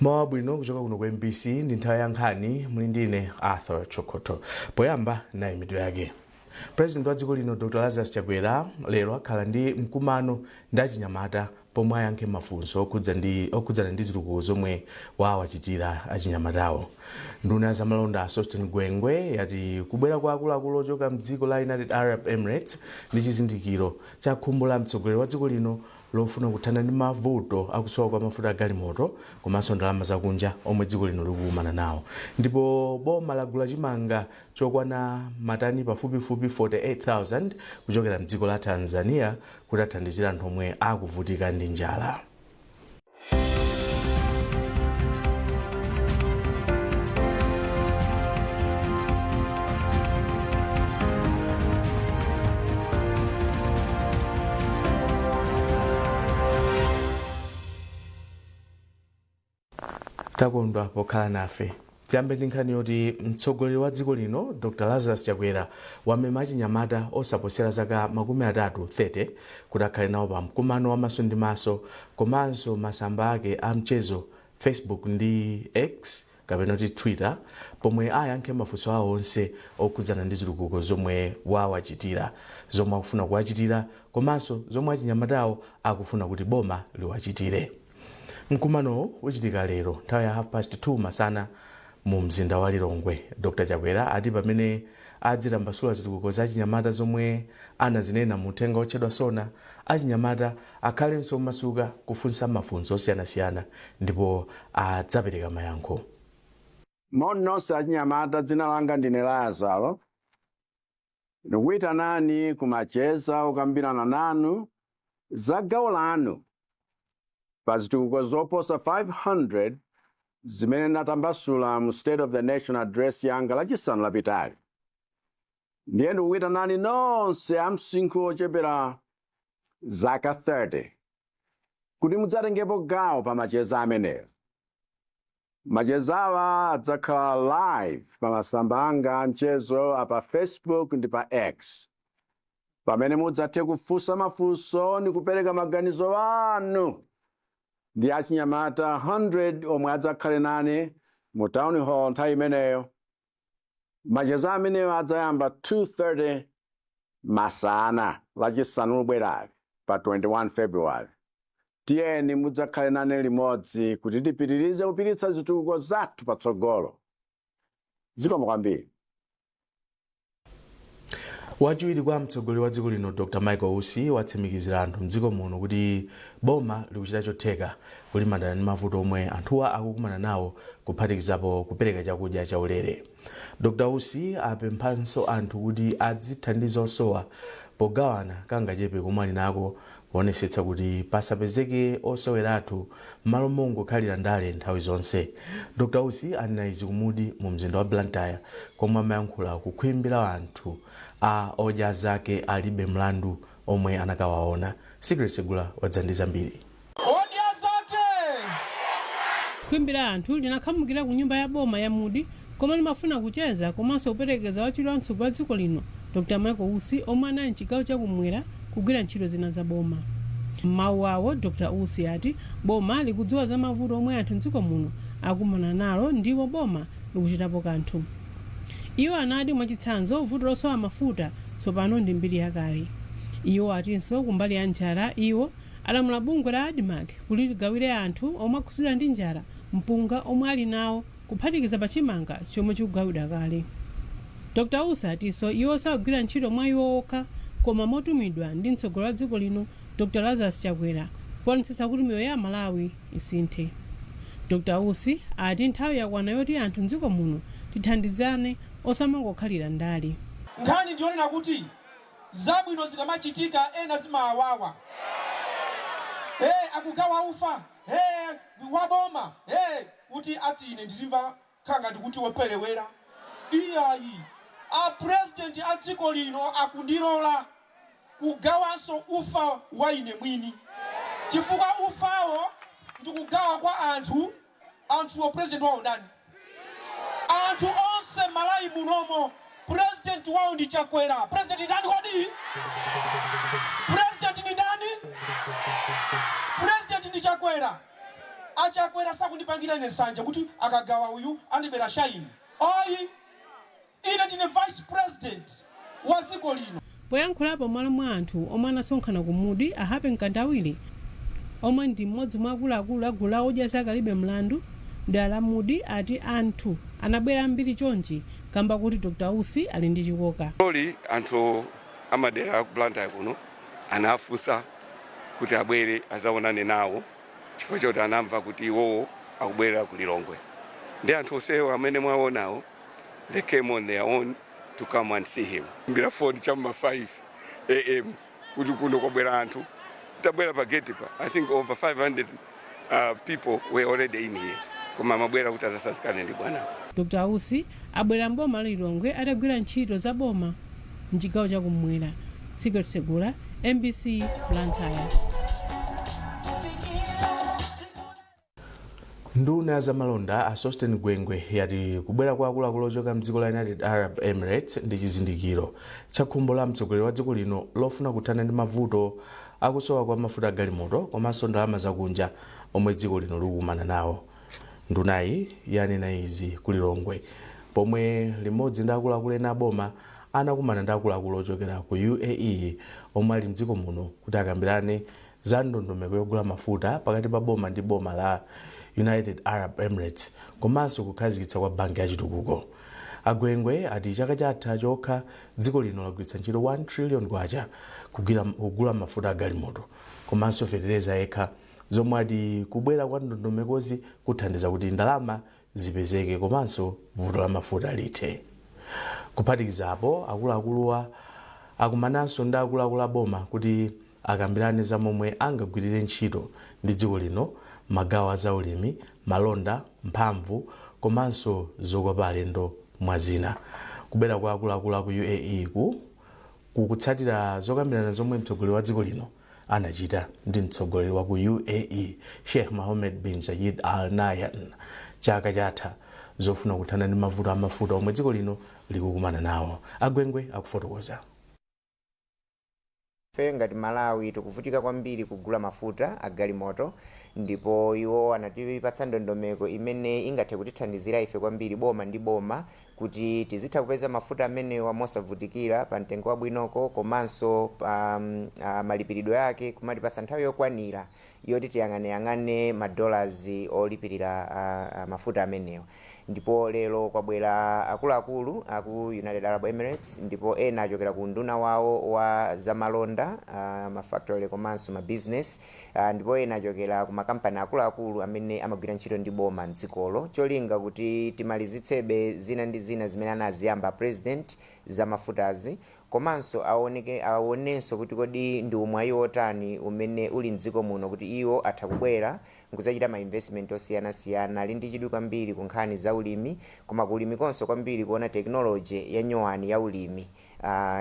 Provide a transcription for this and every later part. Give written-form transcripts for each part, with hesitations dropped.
Mawa bwino kuchoka kuno ku MBC. Ndi nthawi ya nkhani, muli ndine Arthur Chokoto. Poyamba, nayi mitu yake. President wa dziko lino Dr Lazarus Chakwera lero akhala ndi mkumano ndi achinyamata pomwe ayankhe mafunso okhudzana ndi zitukuko zomwe wawachitira achinyamatawo. Nduna ya zamalonda Sosten Gwengwe yati kubwera kwa akuluakulu ochoka mdziko la United Arab Emirates ndi chizindikiro cha khumbo la mtsogoleri wa dziko lino lofuna kuthana ndi mavuto akusowa kwa mafuta agalimoto komanso ndalama zakunja omwe dziko lino likukumana nawo. Ndipo boma lagula chimanga chokwana matani pafupifupi 48,000 kuchokera mdziko la Tanzania kuti athandizire anthu omwe akuvutika ndi njala. Takondwa pokhala nafe. Tiyambe ndi nkhani yoti mtsogoleri wa dziko lino Dr Lazarus Chakwera wamema achinyamata osaposera zaka 30 30 kuti akhale nawo pa mkumano wa maso ndi maso komanso masamba ake a mchezo Facebook ndi X kapena kuti Twitter, pomwe ayankhe mafunso awo onse okhudzana ndi zitukuko zomwe wawachitira, zomwe akufuna kuwachitira komanso zomwe achinyamatawo akufuna kuti boma liwachitire. Mkumanowu uchitika lero nthawi ya 2:30 masana mu mzinda wa Lilongwe. Dr Chakwera ati pamene adzitambasula zitukuko za achinyamata zomwe anazinena mu uthenga otchedwa SONA, achinyamata akhalenso omasuka kufunsa mafunso osiyanasiyana ndipo adzapereka mayankho. Moni nonse achinyamata, dzina langa ndine Lazaro. Ndikuyitanani kumacheza okambirana nanu za gawo lanu pa zitukuko zoposa 500 zimene natambasula mu State of the Nation Address yanga Lachisanu lapitali. Ndiye ndikuyitanani nonse a msinkhu ochepera zaka 30 kuti mudzatengepo gawo pa macheza amenewo. Machezawa adzakhala live pa masamba anga a mchezo a pa Facebook ndi pa X, pamene mudzathe kufunsa mafunso ndi kupereka maganizo anu ndi achinyamata 100 omwe adzakhale nane mu town hall nthawi imeneyo. Macheza amenewo adzayamba 2:30 masana Lachisanu lobwerali pa 21 February. Tiyeni mudzakhale nane limodzi kuti tipitirize kupititsa zitukuko zathu patsogolo. Zikomo kwambiri. Wachiwiri kwa mtsogoleri wa dziko lino Dr Michael Usi watsimikizira anthu mdziko muno kuti boma likuchita chotheka kulimbana ndi mavuto omwe anthuwa akukumana nawo, kuphatikizapo kupereka chakudya chaulere. Dr Usi apemphanso anthu kuti adzithandiza osowa pogawana kangachepe komwe ali nako, kuonesetsa kuti pasapezeke osoweratu m'malo mongokhalira ndale nthawi zonse. Dr Usi anena izi ku Mudi mu mzinda wa Blantyre komwe amayankhula ku khwimbi la anthu a Odya Zake Alibe Mlandu omwe anakawaona. Secret Segula wadza ndi zambiri. Odya Zake! Khwimbi la anthu linakhamukira ku nyumba ya boma ya Mudi komwe limafuna kucheza komanso kuperekeza wachiwiri wa mtsogoleri wa dziko lino Dr Michael Usi omwe anali mchigawo chakumwera kugwira ntchito zina za boma. M'mawu awo, Dr Usi ati boma likudziwa za mavuto omwe anthu mdziko muno akumana nalo ndipo boma likuchitapo kanthu. Iwo anati mwachitsanzo vuto losowa mafuta tsopano ndi mbiri yakale. Iwo atinso kumbali ya njala iwo alamula bungwe la ADMARC kuti ligawire anthu omwe akhudzidwa ndi njala mpunga omwe ali nawo kuphatikiza pa chimanga chomwe chikugawidwa kale. Dr Usi atinso iwo sakugwira ntchito mwa iwo okha koma motumidwa ndi mtsogoleri wa dziko lino Dr Lazarus Chakwera kuonetsetsa kuti miyoyo ya Amalawi isinthe. Dr Usi ati nthawi yakwana yoti anthu mdziko muno tithandizane osamangokhalira ndale. Nkhani ndiyonena kuti zabwino zikamachitika ena zimawawa. Hey, akugawa ufa, hey, waboma, hey, kuti ati ine ndizimva khala ngati kuti woperewera. Iyayi, a president a dziko lino akundilola kugawanso ufa wa ine mwini, chifukwa ufawo ndikugawa kwa anthu. Anthuwo president wawo ndani? Anthu onse Malawi munomo president wawo ndi Chakwera. President ndani kodi? President ndi ndani? President ndi Chakwera. Achakwera sakundipangira ine nsanje kuti akagawa uyu andibera shaini. Ayi, ine ndine vice president wa dziko lino. Poyankhulapo m'malo mwa anthu omwe anasonkhana ku Mudi, a Happy Mkandawire, omwe ndi mmodzi mwa akuluakulu a gulu la Odya Zake Alibe Mlandu mdera la Mudi, ati anthu anabwera ambiri chonchi kamba kuti Dr Usi ali ndi chikoka. Loli anthu amadera aku Blantyre kuno anafunsa kuti abwere azaonane nawo chifukwa choti anamva kuti iwowo akubwera ku Lilongwe, ndi anthu onsewo amene mwaonawo, they came on their own to come and see him. Mbira foni chamma 5 am kuti kuno kwabwera anthu. Tabwera pa gate pa, I think over 500 people were already in here, koma amabwera kuti azasazikane ndi bwanawo. Dr Usi abwera mboma la Lilongwe atagwira ntchito za boma mchigawo chakumwera. Secret Segula, MBC, Blantyre. Nduna ya zamalonda a Sosten Gwengwe yati kubwera kwa akuluakulu ochoka mdziko la United Arab Emirates ndi chizindikiro cha khumbo la mtsogoleri wa dziko lino lofuna kuthana ndi mavuto akusowa kwa mafuta agalimoto komanso ndalama zakunja omwe dziko lino likukumana nawo. Ndunayi yanena izi ku Lilongwe pomwe limodzi ndi akuluakulu ena aboma anakumana ndi akuluakulu ochokera ku UAE omwe ali mdziko muno kuti akambirane za ndondomeko yogula mafuta pakati pa boma ndi boma la United Arab Emirates komanso kukhazikitsa kwa banki ya chitukuko. Agwengwe ati chaka chatha chokha dziko lino lagwiritsa ntchito 1 trillion kwacha kugula mafuta agalimoto komanso fetereza yekha, zomwe ati kubwera kwa ndondomekozi kuthandiza kuti ndalama zipezeke komanso vuto la mafuta lithe. Kuphatikizapo, akuluakuluwa akumananso ndi akuluakulu a boma kuti akambirane za momwe angagwirire ntchito ndi dziko lino magawo a zaulimi, malonda, mphamvu komanso zokopa alendo, mwa zina. Kubwera kwa akuluakulu aku UAE ku kukutsatira zokambirana zomwe mtsogoleri wa dziko lino anachita ndi mtsogoleri wa ku UAE Sheikh Mohammed bin Zayed Al Nahyan chaka chatha zofuna kuthana ndi mavuto amafuta omwe dziko lino likukumana nawo. Agwengwe akufotokoza. Ife ngati Malawi tikuvutika kwambiri kugula mafuta a galimoto, ndipo iwo anatipatsa ndondomeko imene ingathe kutithandizira ife kwambiri, boma ndi boma, kuti tizitha kupeza mafuta amenewa mosavutikira pa mtengo wabwinoko, komanso pa malipiridwe ake kumatipasa nthawi yokwanira yoti tiyang'aneyang'ane ma dollars olipirira mafuta amenewa. Ndipo lero kwabwera akuluakulu aku United Arab Emirates, ndipo ena achokera ku unduna wawo wa zamalonda, ma factory komanso ma business, ndipo ena achokera ku makampani akuluakulu amene amagwira ntchito ndi boma mdzikolo, cholinga kuti timalizitsebe zina ndi zina zimene anaziyamba president za mafutazi, komanso aoneke aonenso kuti kodi ndi umwayi wotani umene uli mdziko muno kuti iwo atha kubwera nkuzachita ma investment osiyanasiyana. Ali ndi chidwi kwambiri ku nkhani za ulimi, koma ku ulimi konso kwambiri kuona technology ya nyowani ya ulimi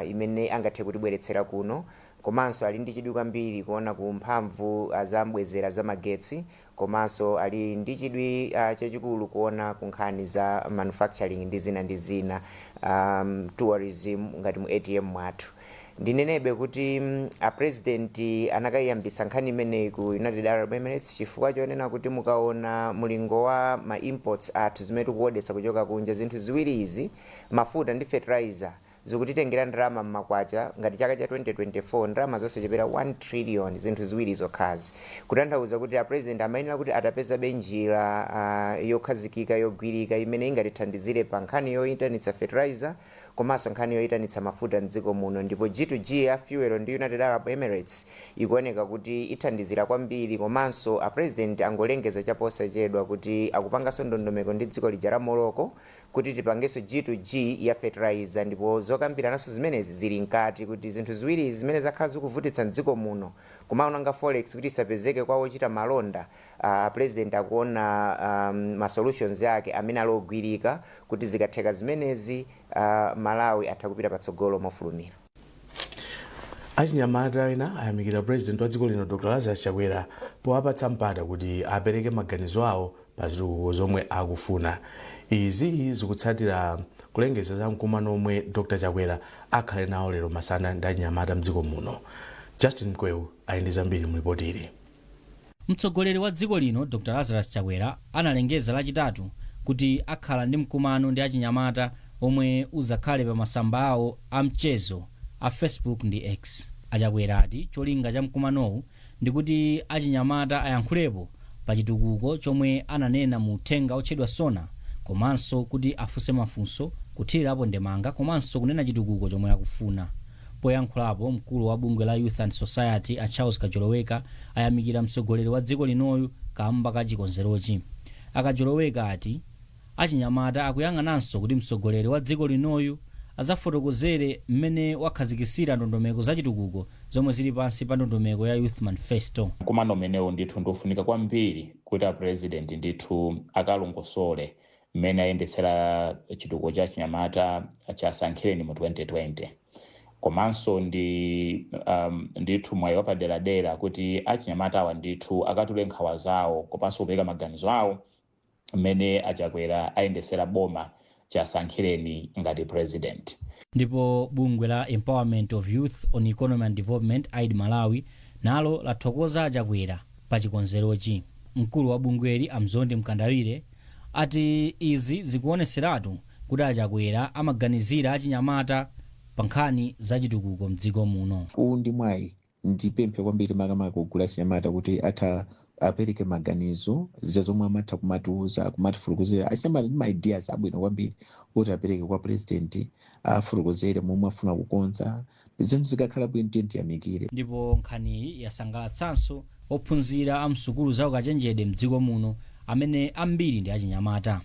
imene angathe kutibweretsera kuno, komanso ali ndi chidwi kwambiri kuona ku mphamvu za mbwezera za magetsi, komanso ali ndi chidwi chachikulu kuona ku nkhani za manufacturing ndi zina ndi zina, tourism ngati mu ATM mwathu. Ndinenebe kuti a president anakayiyambitsa nkhani imeneyi ku United Arab Emirates chifukwa chonena kuti mukaona mulingo wa ma imports athu, zimene tikuodetsa kuchoka kunja, zinthu ziwiri izi, mafuta ndi fertilizer, zikutitengera ndalama mmakwacha ngati chaka cha 2024 ndalama zosachepera 1 trillion, zinthu ziwiri zokhazi. Kutanthauza kuti a president amayenera kuti atapezabe njira yokhazikika, yogwirika, imene ingatithandizire pa nkhani yoyitanitsa fertilizer komanso nkhani yoyitanitsa mafuta mdziko muno. Ndipo G2G ya fuel ndi United Arab Emirates ikuoneka kuti ithandizira kwambiri. Komanso a president angolengeza chaposachedwa kuti akupanganso ndondomeko ndi dziko lija la Morocco kuti tipangenso G2G ya fertilizer, ndipo zokambiranaso zimenezi zili mkati, kuti zinthu ziwiri zimene zakhala zikuvutitsa mdziko muno kumaonanga forex kuti isapezeke kwa ochita malonda, president akuona ma solutions ake amene ali ogwirika kuti zikatheka zimenezi, Malawi atha kupita patsogolo mofulumira. Achinyamata ena ayamikira president wa dziko lino Dr Lazarus Chakwera powapatsa mpata kuti apereke maganizo awo pa zitukuko zomwe akufuna. Izi zikutsatira kulengeza za mkumano omwe Dr Chakwera akhale nawo lero masana ndi achinyamata mdziko muno. Justin Mkweu ali ndi zambiri mu ripoti ili. Mtsogoleri wa dziko lino Dr Lazarus Chakwera analengeza Lachitatu kuti akhala ndi mkumano ndi achinyamata omwe uzakhale pa masamba awo a mchezo a Facebook ndi X. Achakwera ati cholinga cha mkumanowu ndikuti achinyamata ayankhulepo pa chitukuko chomwe ananena mu uthenga otchedwa SONA, komanso kuti afunse mafunso, kuthirirapo ndemanga komanso kunena chitukuko chomwe akufuna. Poyankhulapo, mkulu wa bungwe la Youth and Society a Charles Kajoloweka ayamikira mtsogoleri wa dziko linoyu kamba ka chikonzerochi. Akajoloweka ati achinyamata akuyang'ananso kuti mtsogoleri wa dziko linoyu adzafotokozere mmene wakhazikitsira ndondomeko za chitukuko zomwe zili pansi pa ndondomeko ya Youth Manifesto. Mkumano umenewu ndithu ndiofunika kwambiri kuti a President ndithu akalongosole mmene ayendetsera chitukuko cha chinyamata chasankhireni mu 2020, komanso ndi ndithu mwayi wapaderadera kuti achinyamata awa ndithu akatule nkhawa zawo komanso kupereka maganizo awo mmene Achakwera ayendesera boma chasankhireni ngati President. Ndipo bungwe la Empowerment of Youth on Economy and Development, AYED Malawi, nalo lathokoza Achakwera pa chikonzerochi. Mkulu wa bungweli Amzondi Mkandawire ati izi zikuoneseratu kuti Achakwera amaganizira achinyamata pa nkhani za chitukuko mdziko muno. Uwu ndi mwayi, ndipemphe kwambiri makamaka kugulu achinyamata kuti atha apereke maganizo za zomwe amatha kumatiuza, kumatifurukozera. Achinyamata ndi ma ideas abwino kwambiri kuti apereke kwa President, afurukozere momwe afuna kukonza zinthu. Zikakhala bwino, tiye tiyamikire. Ndipo nkhaniyi yasangalatsanso ophunzira a msukulu za ukachenjede mdziko muno amene ambiri ndi achinyamata.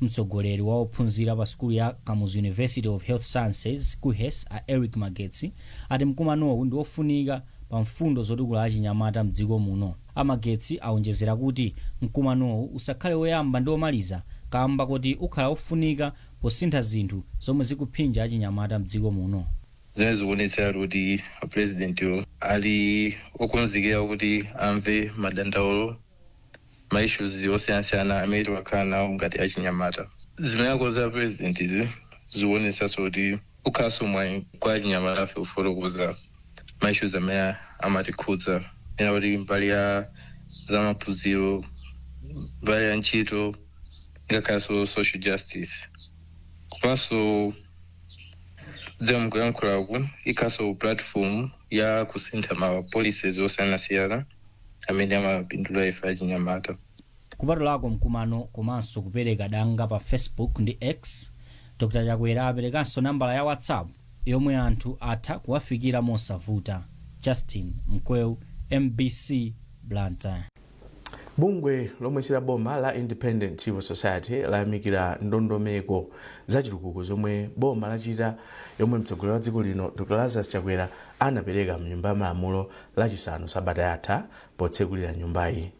Mtsogoleri wa ophunzira pa sukulu ya Kamuzu University of Health Sciences, KUHeS, a Eric Magetsi ati mkumanowu ndi ofunika pa mfundo zotukula achinyamata mdziko muno. Amagetsi awonjezera kuti mkumanowu usakhale woyamba ndi womaliza kamba kuti ukhala ofunika posintha zinthu zomwe zikuphinja achinyamata mdziko muno. Zimene zikuonetsera kuti a President ali okonzekera kuti amve madandaulo, ma issues osiyanasiyana amene timakhala nawo ngati achinyamata. Zimene akonza President izi zikuonetsanso kuti ukhalanso mwayi kwa achinyamata afe kufotokoza ma issues amene amatikhudza ena, kuti mbali ya zamaphunziro, mbali ya ntchito, ngakhalanso social justice. Komanso kudzera mukuyankhulaku ikhalanso platform ya kusintha ma policies osiyanasiyana amene amapindula ife achinyamata. Kupatulako mkumano komanso kupereka danga pa Facebook ndi X, Dr Chakwera aperekanso nambala ya WhatsApp yomwe anthu atha kuwafikira mosavuta. Justin Mkweu, MBC, Blantyre. Bungwe lomwe si la boma la Independent Civil Society layamikira ndondomeko zachitukuko zomwe boma lachita yomwe mtsogoleri wa dziko lino Dr Lazarus Chakwera anapereka mnyumba ya malamulo Lachisanu sabata yatha potsekulira nyumbayi.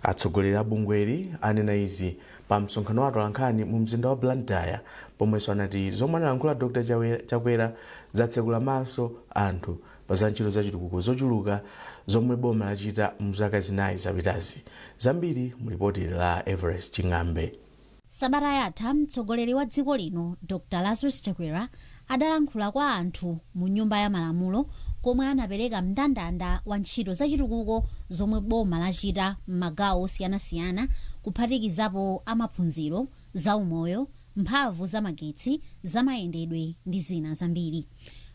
Atsogoleri a bungweli anena izi pa msonkhano wa atolankhani mu mzinda wa Blantyre, pomwenso anati zomwe analankhula Dr Chakwera zatsekula maso anthu pa za ntchito zachitukuko zochuluka zomwe boma lachita mzaka 4 zapitazi. Zambiri mu lipoti la Everest Ching'ambe. Sabata yatha mtsogoleri wa dziko lino Dr Lazarus Chakwera adalankhula kwa anthu mu nyumba ya malamulo komwe anapereka mndandanda wa ntchito zachitukuko zomwe boma lachita m'magawo osiyanasiyana, kuphatikizapo amaphunziro, zaumoyo, mphamvu zamagetsi, zamayendedwe ndi zina zambiri.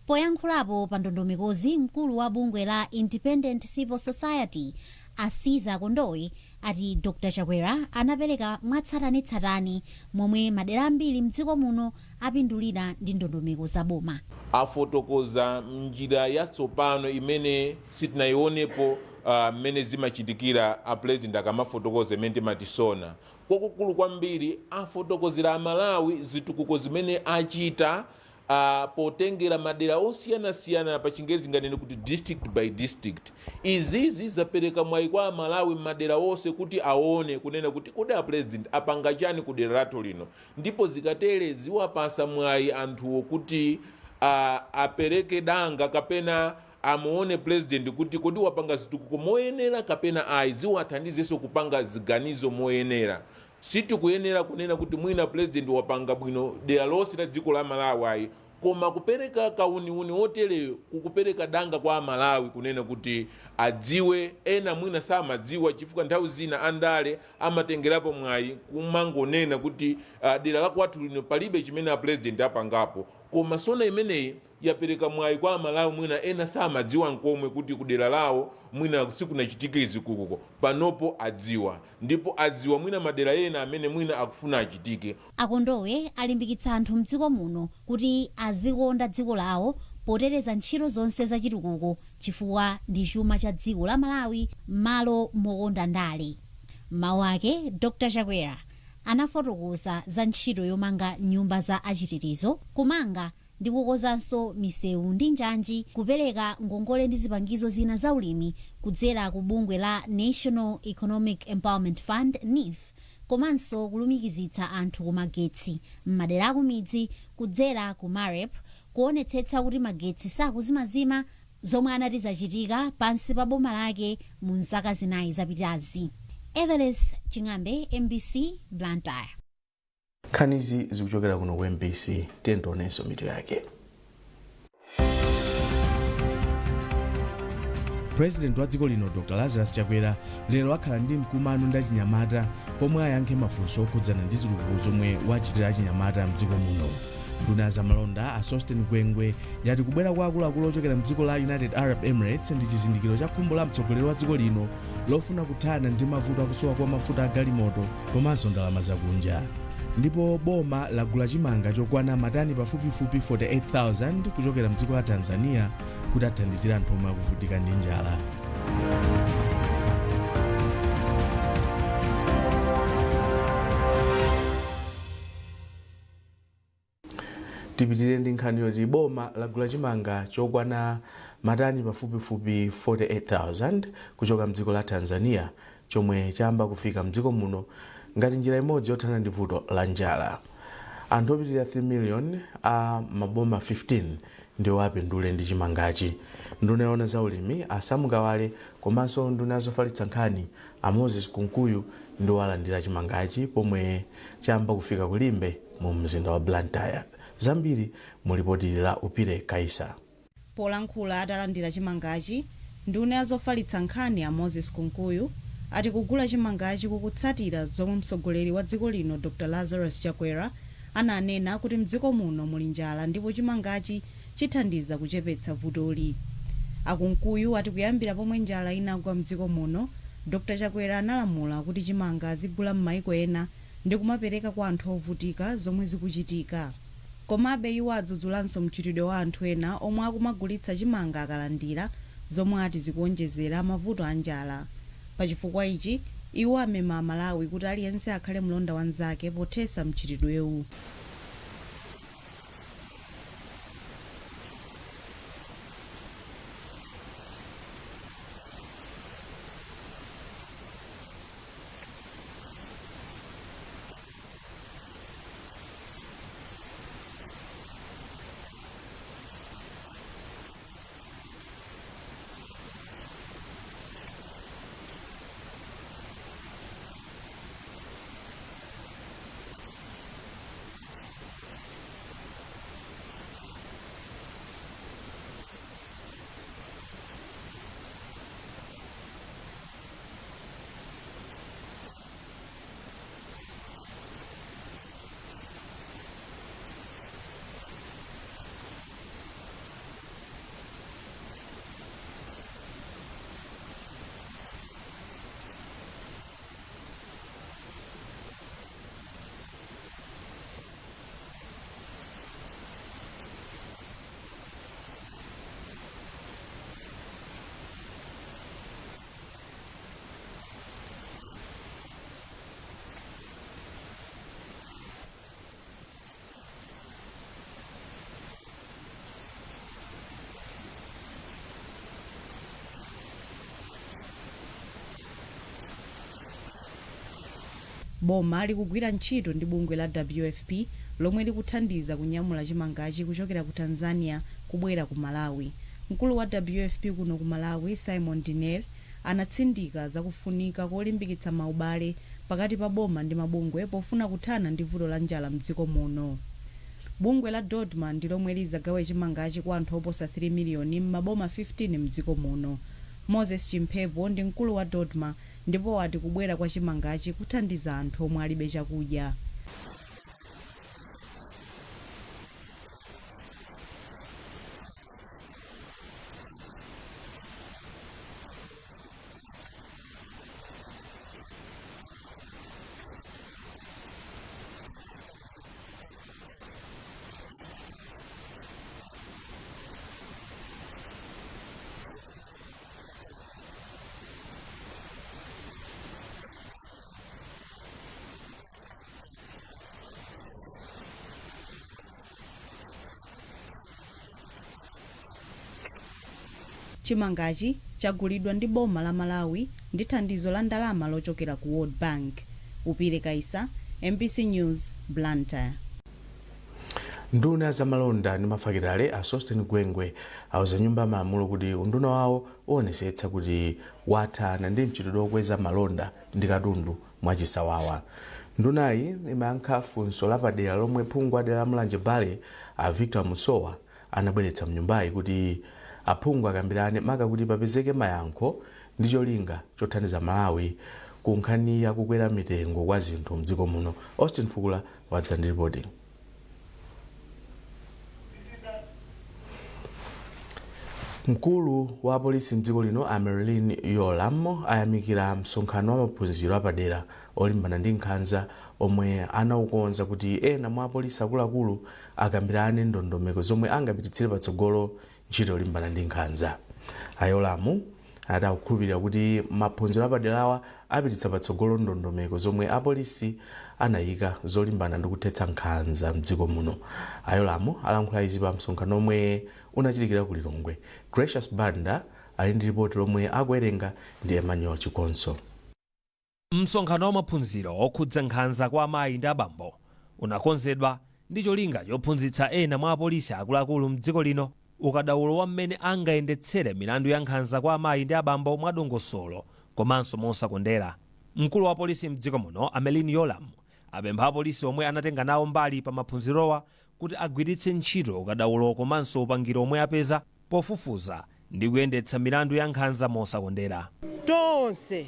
Poyankhulapo pa ndondomekozi, mkulu wa bungwe la Independent Civil Society Asiza Kondowe ati Dr Chakwera anapereka mwatsatanetsatane momwe madera ambiri mdziko muno apindulira ndi ndondomeko za boma. Afotokoza njira yatsopano imene sitinayionepo mmene zimachitikira a President akamafotokoza, imene timati SONA. Kwakukulu kwambiri afotokozera Amalawi zitukuko zimene achita potengera madera osiyanasiyana, pa Chingerezi tinganene kuti district by district. Izizi zapereka mwayi kwa Amalawi m'madera onse kuti aone kunena kuti kodi a President apanga chani ku dera lathu lino, ndipo zikatere ziwapasa mwayi anthuwo kuti apereke danga kapena amuone President kuti kodi wapanga zitukuko moyenera kapena ayi. Ziwathandizenso kupanga ziganizo moyenera. Sitikuyenera kunena kuti mwina President wapanga bwino dera lonse la dziko la Malawi, ayi. Koma kupereka kauniuni otereyo kukupereka danga kwa Amalawi kunena kuti adziwe. Ena mwina samadziwa chifukwa nthawi zina andale amatengerapo mwayi kumangonena kuti dera la kwathu lino palibe chimene apresident apangapo. Koma SONA imeneyi yapereka mwayi kwa Amalawi, mwina ena samadziwa nkomwe kuti kudera lawo mwina sikunachitike zitukuko. Panopo adziwa, ndipo adziwa mwina madera ena amene mwina akufuna achitike. Akondowe alimbikitsa anthu mdziko muno kuti azikonda dziko lawo poteteza ntchito zonse zachitukuko, chifukwa ndi chuma cha dziko la Malawi, m'malo mokonda ndale. Mawu ake, Dr Chakwera anafotokoza za ntchito yomanga nyumba za achitetezo, kumanga ndi kukonzanso misewu ndi njanji, kupereka ngongole ndi zipangizo zina za ulimi kudzera ku bungwe la National Economic Empowerment Fund, NEEF, komanso kulumikizitsa anthu ku magetsi m'madera akumidzi kudzera ku MAREP, kuonetsetsa kuti magetsi sakuzimazima, zomwe anati zachitika pansi pa boma lake mu zaka 4 zapitazi. Everest Ching'ambe, MBC, Blantyre. Nkhanizi zikuchokera kuno ku MBC. Tiyeni mitu yake. President wa dziko lino Dr Lazarus Chakwera lero akhala ndi mkumano ndi achinyamata pomwe ayankhe mafunso okhudzana ndi zitukuko zomwe wachitira achinyamata mdziko muno. Nduna ya zamalonda a Sosten Gwengwe yati kubwera kwa akuluakulu ochokera mdziko la United Arab Emirates ndi chizindikiro cha khumbo la mtsogoleri wa dziko lino lofuna kuthana ndi mavuto akusowa kwa mafuta a galimoto komanso ndalama zakunja. Ndipo boma lagula chimanga chokwana matani pafupifupi 48,000 kuchokera mdziko la Tanzania kuti athandizire anthu omwe akuvutika ndi njala. Tipitirire ndi nkhani yoti boma lagula chimanga chokwana matani pafupifupi 48,000 kuchoka mdziko la Tanzania, chomwe chayamba kufika mdziko muno ngati njira imodzi yothana ndi vuto la njala. Anthu opitirira 3 million a maboma 15 ndiwo apindule ndi chimangachi. Nduna yoona za ulimi a Sam Kawale komanso nduna yazofalitsa nkhani a Moses Kunkuyu ndiwo alandira chimangachi pomwe chayamba kufika ku Limbe mu mzinda wa Blantyre. Zambiri mu lipoti la Upire Kaisa. Polankhula atalandira chimangachi, nduna ya zofalitsa nkhani a Moses Kunkuyu ati kugula chimangachi kukutsatira zomwe mtsogoleri wa dziko lino Dr Lazarus Chakwera ananena kuti mdziko muno muli njala ndipo chimangachi chithandiza kuchepetsa vutoli. Akunkuyu ati kuyambira pomwe njala inagwa mdziko muno, Dr Chakwera analamula kuti chimanga azigula m'maiko ena ndi kumapereka kwa anthu ovutika, zomwe zikuchitika. Komabe iwo adzudzulanso mchitidwe wa anthu ena omwe akumagulitsa chimanga akalandira, zomwe ati zikuonjezera mavuto a njala. Pachifukwa ichi, iwo amema Amalawi kuti aliyense akhale mlonda wanzake pothetsa mchitidwewu. Boma likugwira ntchito ndi bungwe la WFP lomwe likuthandiza kunyamula chimangachi kuchokera ku Tanzania kubwera ku Malawi. Mkulu wa WFP kuno ku Malawi, Simon Diner, anatsindika zakufunika kolimbikitsa maubale pakati pa boma ndi mabungwe pofuna kuthana ndi vuto la njala mdziko muno. Bungwe la DoDMA ndi lomwe lizagawe chimangachi kwa anthu oposa 3 miliyoni m'maboma 15 mdziko muno. Moses Chimphepo ndi mkulu wa DoDMA ndipo wati kubwera kwa chimangachi kuthandiza anthu omwe alibe chakudya. Chimangachi chagulidwa ndi boma la Malawi ndi thandizo la ndalama lochokera ku World Bank. Upire Kaisa, MBC News, Blantyre. Nduna ya zamalonda ndi mafakitale a Sosten Gwengwe auza Nyumba ya Malamulo kuti unduna wawo uonesetsa kuti wathana ndi mchitidwe wokweza malonda ndi katundu mwachisawawa. Ndunayi imayankha funso lapadera lomwe phungu wa dera la Mulanje Bale a Victor Musowa anabweretsa mnyumbayi kuti aphungu akambirane maka kuti papezeke mayankho ndi cholinga chothandiza Malawi ku nkhani ya kukwera mitengo kwa zinthu mdziko muno. Austin Fukula wadza ndi ripoti. Mkulu wa apolisi mdziko lino a Merlyne Yolamu ayamikira msonkhano wa maphunziro apadera olimbana ndi nkhanza omwe anaukonza kuti ena mwa apolisi akuluakulu akambirane ndondomeko zomwe angapititsire patsogolo ntchito yolimbana ndi nkhanza. A Yolamu anati akukhulupirira kuti maphunziro apaderawa apititsa patsogolo ndondomeko zomwe apolisi anayika zolimbana ndi kuthetsa nkhanza mdziko muno. A Yolamu alankhula izi pa msonkhano omwe unachitikira ku Lilongwe. Gracious Banda ali ndi ripoti lomwe akuwerenga ndi Emmanuel Chikonso. Msonkhano wa maphunziro okhudza nkhanza kwa amayi ndi abambo unakonzedwa ndi cholinga chophunzitsa ena mwa apolisi akuluakulu mdziko lino ukadaulo wa mmene angayendetsere milandu ya nkhanza kwa amayi ndi abambo mwadongosolo komanso mosakondera. Mkulu wa polisi mdziko muno a Merlyne Yolamu apempha apolisi omwe anatenga nawo mbali pa maphunzirowa kuti agwiritse ntchito ukadaulo komanso upangiro omwe apeza pofufuza ndi kuyendetsa milandu ya nkhanza mosakondera. Tonse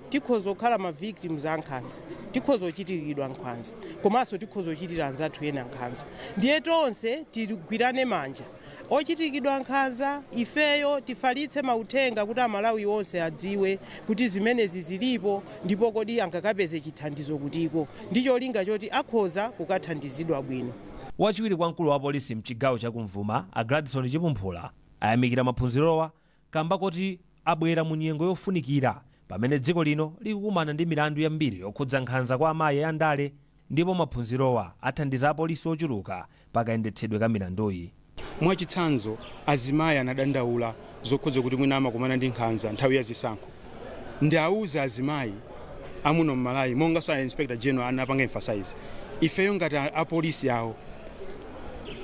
tikhoza kukhala ma victims a nkhanza, tikhoza kuchitiridwa nkhanza, komanso tikhoza kuchitira anzathu ena nkhanza. Ndiye tonse tigwirane manja, ochitiridwa nkhanza ifeyo tifalitse mauthenga kuti Amalawi onse adziwe kuti zimenezi zilipo ndipo kodi angakapeze chithandizo kutiko, ndi cholinga choti akhoza kukathandizidwa bwino. Wachiwiri kwa mkulu wa polisi mchigawo chakumvuma a Gladson Chipumphula ayamikira maphunzirowa kamba koti abwera mu nyengo yofunikira pamene dziko lino likukumana ndi milandu yambiri yokhudza nkhanza kwa amayi andale, ndipo maphunzirowa athandiza apolisi ochuluka pakayendetsedwe ka milanduyi. Mwachitsanzo, azimayi anadandaula zokhudza kuti mwina amakumana ndi nkhanza nthawi ya zisankho. Ndiauza azimayi amuno m'Malawi, monganso a Inspector General anapanga emphasize, ifeyo ngati apolisi awo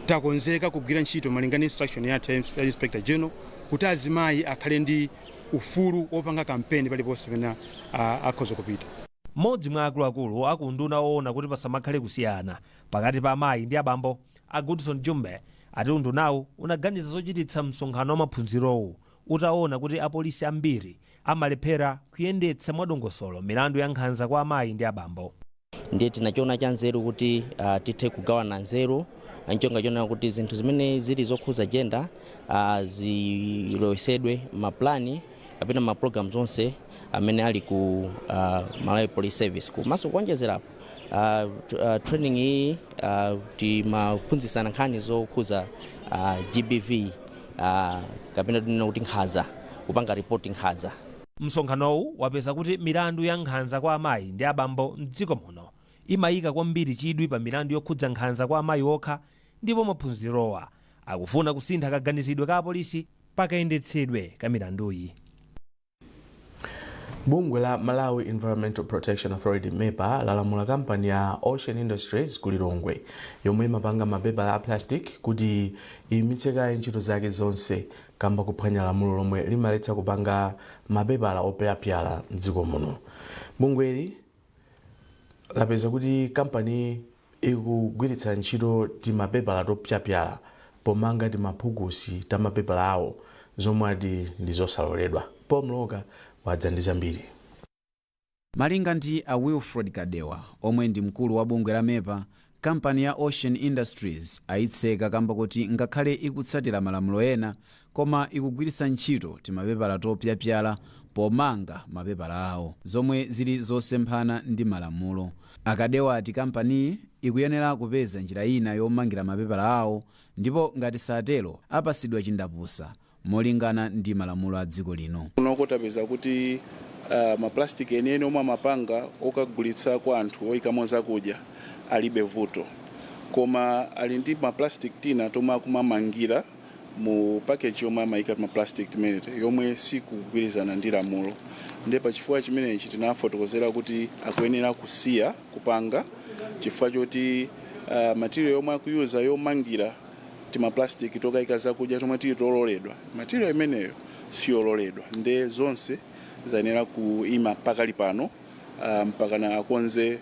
takonzeka kugwira ntchito malinga ndi instruction yathu ya Inspector General kuti azimayi akhale ndi ufulu wopanga kampeni paliponse pamene akhoza kupita. Mmodzi mwa akuluakulu aku unduna woona kuti pasamakhale kusiyana pakati pa amayi ndi abambo a Goodson Jumbe ati undunawu unaganiza zochititsa msonkhano wa maphunzirowu utaona kuti apolisi ambiri amalephera kuyendetsa mwadongosolo milandu ya nkhanza kwa amayi ndi abambo. Ndiye tinachiona cha nzeru kuti tithe kugawana nzeru nchonga chonena kuti zinthu zimene zili zokhuza gender zilowesedwe maplani kapena ma programs onse amene ali ku Malawi Police Service. Komanso kuonjezerapo, training iyi timaphunzitsana nkhani zokhuza GBV kapena tinena kuti nkhanza, kupanga report nkhanza. Msonkhanowu wapeza kuti milandu ya nkhanza kwa amayi ndi abambo mdziko muno imayika kwambiri chidwi pa milandu yokhudza nkhanza kwa amayi okha, ndipo maphunzirowa akufuna kusintha kaganizidwe ka apolisi pakayendetsedwe ka milanduyi. Bungwe la Malawi Environmental Protection Authority, MEPA, lalamula kampani ya Ocean Industries ku Lilongwe yomwe imapanga mapepala a plastic kuti iyimitse kaye ntchito zake zonse kamba kuphwanya lamulo lomwe limaletsa kupanga mapepala opyapyala mdziko muno. Bungweli lapeza kuti kampani Ikugwiritsa ntchito timapepala topyapyala pomanga timaphukusi tamapepala awo, zomwe ati ndi zosaloledwa. Paul Mloka wadza ndi zambiri. Malinga ndi a Wilfred Kadewa, omwe ndi mkulu wa bungwe la MEPA, kampani ya Ocean Industries ayitseka kamba kuti ngakhale ikutsatira malamulo ena, koma ikugwiritsa ntchito timapepala topyapyala pomanga mapepala awo, zomwe zili zosemphana ndi malamulo. Akadewa ati kampaniyi ikuyenera kupeza njira ina yomangira mapepala awo, ndipo ngati satero apasidwa chindapusa molingana ndi malamulo a dziko lino. Kunoko tapeza kuti maplastic enieni omwe amapanga okagulitsa kwa anthu oyikamo zakudya alibe vuto, koma ali ndi maplastic tina tomwe akumamangira mu package yomwe amayika maplastic timene yomwe sikugwirizana ndi lamulo. Ndiye pachifukwa chimenechi tinafotokozera kuti akuyenera kusiya kupanga, chifukwa choti material yomwe akuyuza yomangira timaplastic tokayika zakudya tomwe tili tololedwa, material imeneyo siyololedwa. Nde zonse zayenera kuima pakali pano mpakana akonze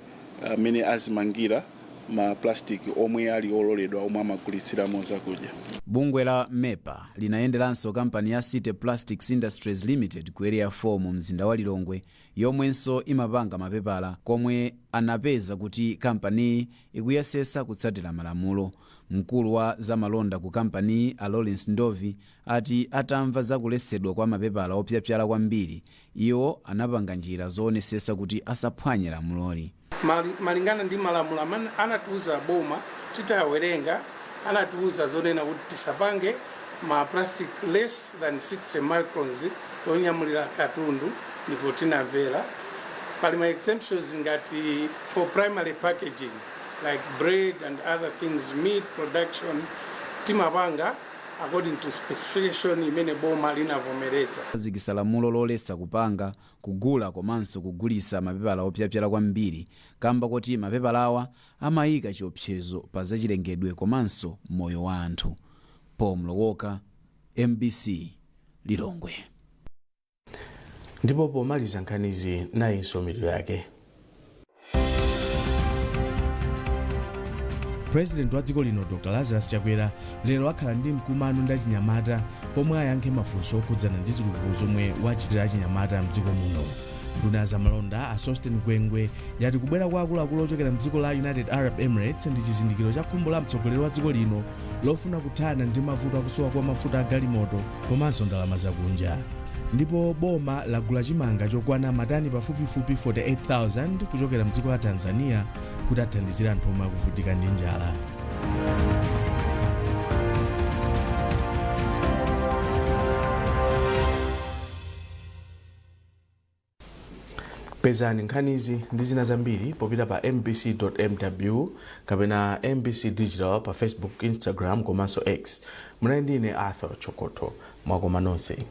amene azimangira ma plastic omwe ali ololedwa omwe amagulitsiramo zakudya. Bungwe la MEPA linayenderanso kampani ya City Plastics Industries Limited ku Area 4 mu mzinda wa Lilongwe, yomwenso imapanga mapepala, komwe anapeza kuti kampaniyi ikuyesesa kutsatira malamulo. Mkulu wa zamalonda ku kampaniyi, a Lawrence Ndovi, ati atamva zakuletsedwa kwa mapepala opyapyala kwambiri, iwo anapanga njira zoonesesa kuti asaphwanye lamuloli. Malingana ndi malamulo amene anatiuza boma, titawerenga anatiuza zonena kuti tisapange ma plastic less than 60 microns onyamulira katundu, ndipo tinamvera. Pali ma exemptions ngati for primary packaging like bread and other things, meat production, timapanga according to specification imene boma linavomereza. Khazikitsa lamulo loletsa kupanga, kugula komanso kugulitsa mapepala opyapyala kwambiri, kamba kuti mapepalawa amayika chiopsezo pa zachilengedwe komanso moyo wa anthu. Paul Mlowoka, MBC, Lilongwe. Ndipo pomaliza nkhanizi, nayinso mitu yake. President wa dziko lino Dr Lazarus Chakwera lero akhala ndi mkumano ndi achinyamata pomwe ayankhe mafunso okhudzana ndi zitukuko zomwe wachitira achinyamata mdziko muno. Nduna ya zamalonda a Sosten Gwengwe yati kubwera kwa akuluakulu ochokera mdziko la United Arab Emirates ndi chizindikiro cha khumbo la mtsogoleri wa dziko lino lofuna kuthana ndi mavuto akusowa kwa mafuta a galimoto komanso ndalama zakunja. Ndipo boma lagula chimanga chokwana matani pafupifupi 48,000 kuchokera mdziko la Tanzania kuti athandizire anthu omwe akuvutika ndi njala. Pezani nkhanizi ndi zina zambiri popita pa mbc.mw kapena MBC Digital pa Facebook, Instagram komanso X. Munali ndine Arthur Chokoto. Mwakoma nonse.